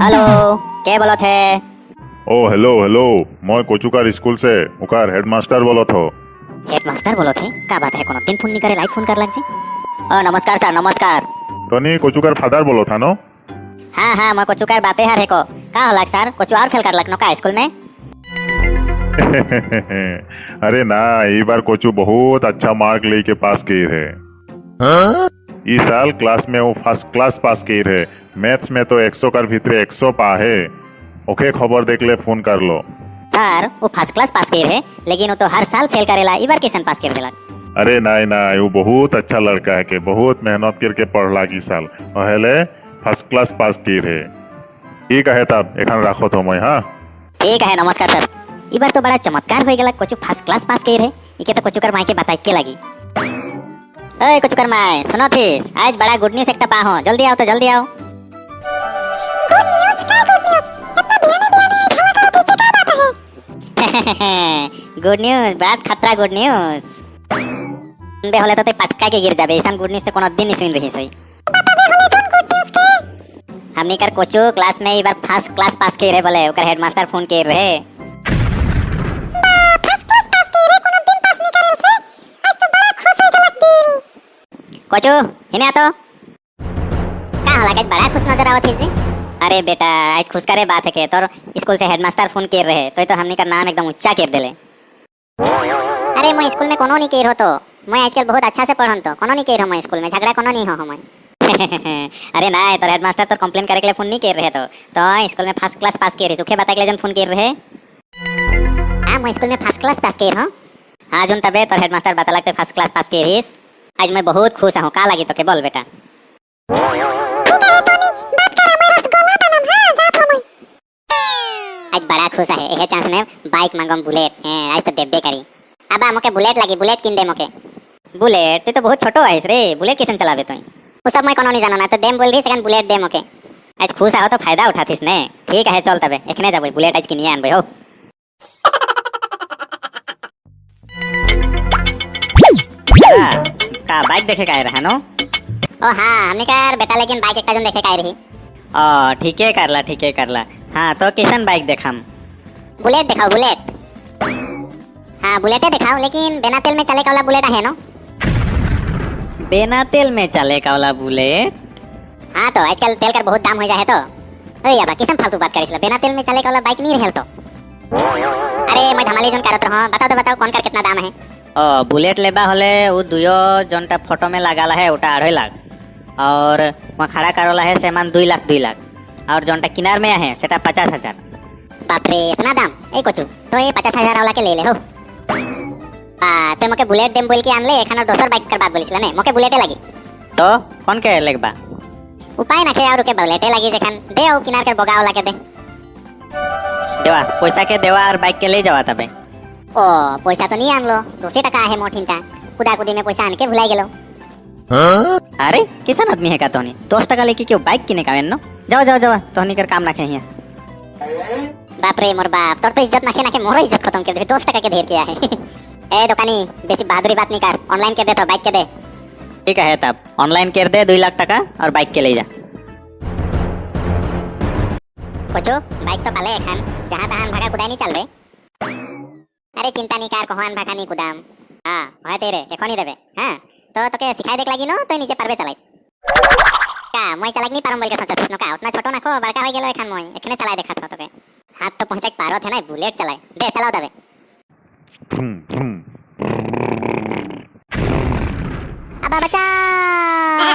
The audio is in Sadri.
हेलो, के बोलत है? ओ हेलो हेलो, मैं कोचुकार स्कूल से उकार हेडमास्टर बोलत हो। हेडमास्टर बोलत है? का बात है, कोनो दिन फोन नहीं करे, लाइक फोन कर लग जी। ओ नमस्कार सर, नमस्कार। तनी कोचुकार फादर बोलत था नो? हाँ हाँ, मैं कोचुकार बापे हर है को। का होला सर, कोचु और फेल कर लग नो का स्कूल में? अरे ना, ई बार कोचू बहुत अच्छा मार्क लेके पास किए है। इस साल क्लास में वो फर्स्ट क्लास पास किए है। मैथ्स में तो 100 कर भीतरे 100 पा है। ओके खबर देख ले फोन कर लो। सर, वो फर्स्ट क्लास पास किए है, लेकिन वो तो हर साल फेल करेला, ई बार कैसन पास कर देला? अरे नहीं नहीं, वो बहुत अच्छा लड़का है के, बहुत मेहनत करके पढ़ला की साल पहले फर्स्ट क्लास पास किए है। ठीक है तब एखन राखो तो मैं। हाँ ठीक है, नमस्कार सर। ई बार तो बड़ा चमत्कार हो गया, कोचू फर्स्ट क्लास पास किए है। इके तो कोचू कर माई के बताई के लगी। ओए कोचू कर माई, सुनो थी, आज बड़ा गुड न्यूज़ एकटा पाहो, जल्दी आओ तो जल्दी आओ। Good news? का गुड न्यूज़? इतना बिहाने बिहाने हल्ला करत है, का बात है? गुड न्यूज़, बात खतरा गुड न्यूज़। सुनबे होले तो ते पटका के गिर जाबे। ऐसा गुड न्यूज़ तो कोनो दिन नहीं सुन रही सही। बताबे होले जोन गुड न्यूज़ के। हमनी कर कोचू क्लास में ई बार फर्स्ट क्लास पास के रहे बोले, ओकर हेडमास्टर फोन के रहे। बा, फर्स्ट क्लास पास के रे, कोनो दिन पास नहीं करेल से। आज तो बड़ा खुश हो गलक दिल। कोचू, हिने आ तो। का होला आज बड़ा खुश नजर आवत है जी? अरे बेटा, आज खुश करे बात है के तोर स्कूल से हेडमास्टर फोन कर रहे तो हमनी का नाम एकदम ऊंचा कर देले। अरे मैं स्कूल में कोनो नहीं कर हो तो, मैं आजकल बहुत अच्छा से पढ़न तो कोनो नहीं कर हो। मैं स्कूल में झगड़ा कोनो नहीं हो मैं। अरे ना, तोर हेडमास्टर तो कंप्लेन करे के लिए फोन नहीं कर रहे तो स्कूल में फर्स्ट क्लास पास कर रहे, सुखे बताए के लिए जन फोन कर रहे। हाँ, मैं स्कूल में फर्स्ट क्लास पास कर हूँ। हाँ जुन, तबे तोर हेडमास्टर बता लगते फर्स्ट क्लास पास कर रहीस। आज मैं बहुत खुश हूँ। का लगी तो के बोल बेटा। ठीक है तोनी, बात कर, मैं रसगुल्ला बनम। हां, जात हो मैं। आज बड़ा खुश है, एहे चांस में बाइक मांगम बुलेट। हैं, आज तो देबे करी। अबा मोके बुलेट लगी, बुलेट किन दे मोके। बुलेट? ते तो बहुत छोटो आइस रे, बुलेट कैसन चलावे तुई? वो सब मैं कोनो नहीं जानो ना, तो देम बोल रही सेकंड बुलेट दे मोके। आज खुश आहो तो फायदा उठाथिस ने। ठीक है, चल तबे एखने जाबे, बुलेट आज किनिए आनबे हो। का बाइक देखे का रहा नो? ओ हाँ, हमने कर बेटा, लेकिन बाइक एकटा जन देखे का रही। ओ ठीके करला, ठीके करला। हाँ तो कैसन बाइक देखम? बुलेट दिखाओ, बुलेट। हाँ बुलेटे दिखाओ, लेकिन बिना तेल में चले का वाला बुलेट है नो? बिना तेल में चले का वाला बुलेट? हाँ तो आजकल तेल का बहुत दाम हो जाए तो। अरे याबा, किसन फालतू बात करिस, बिना तेल में चले का वाला बाइक नहीं रहल तो। अरे मैं धमाली जोन करत रहो, बताओ तो बताओ कौन कर कितना दाम है? ओ बुलेट लेबा होले उ दुयो जोनटा फोटो में लगाला है उटा 2.5 लाख, और वहाँ खड़ा करोला है सेमान 2 लाख 2 लाख, और जोनटा किनार में है सेटा 50,000। बाप रे, इतना दाम? ए कोचू, तो ये 50,000 वाला के ले ले हो। आ तो मोके बुलेट देम बोल के आनले, एखाना दोसर बाइक कर बात बोलिसला ने, मोके बुलेटे लगी। तो कौन के लेगबा? उपाय ना खे और के बुलेटे लगी जेखान दे, ओ किनार के बोगा वाला के दे। देवा पैसा के देवा और बाइक के ले जावा तबे। ओ पैसा तो नहीं आनलो, 200 टका है मोठिनटा, कुदा कुदी में पैसा आन के भुलाई गेलो। अरे किसान आदमी है का तोहनी, 10 टका लेके क्यों बाइक किने का नो? जाओ जाओ जाओ, तोहनी कर काम ना खे हिया। बाप रे मोर बाप, तोर तो इज्जत नाखे नाखे मोर इज्जत खत्म कर दे, 10 टका के ढेर किया है। ए दुकानी, बेसी बहादुरी बात नहीं कर, ऑनलाइन कर दे तो बाइक के दे। ठीक है तब ऑनलाइन कर दे 2 लाख टका और बाइक के ले जा। कोचो बाइक तो पाले एखान, जहाँ तहां भागा कुदाई नहीं चलबे। अरे चिंता नहीं कर, कहान भागा नहीं कुदाम। हाँ হয় तेरे एखनी देबे। हाँ तो तोके सिखाई देख लागी नो, तो नीचे पारबे चलाई का मैं चलाक नहीं पारम बोल के सोचत नो का, उतना छोटो ना खो, बड़का हो गेलो एखान, मैं एखने चलाई देखा था तोके। हाथ तो पहुंचा के पारो थे ना बुलेट चलाई दे, चलाओ तबे। भ्रुम, भ्रुम। अबा बचाओ।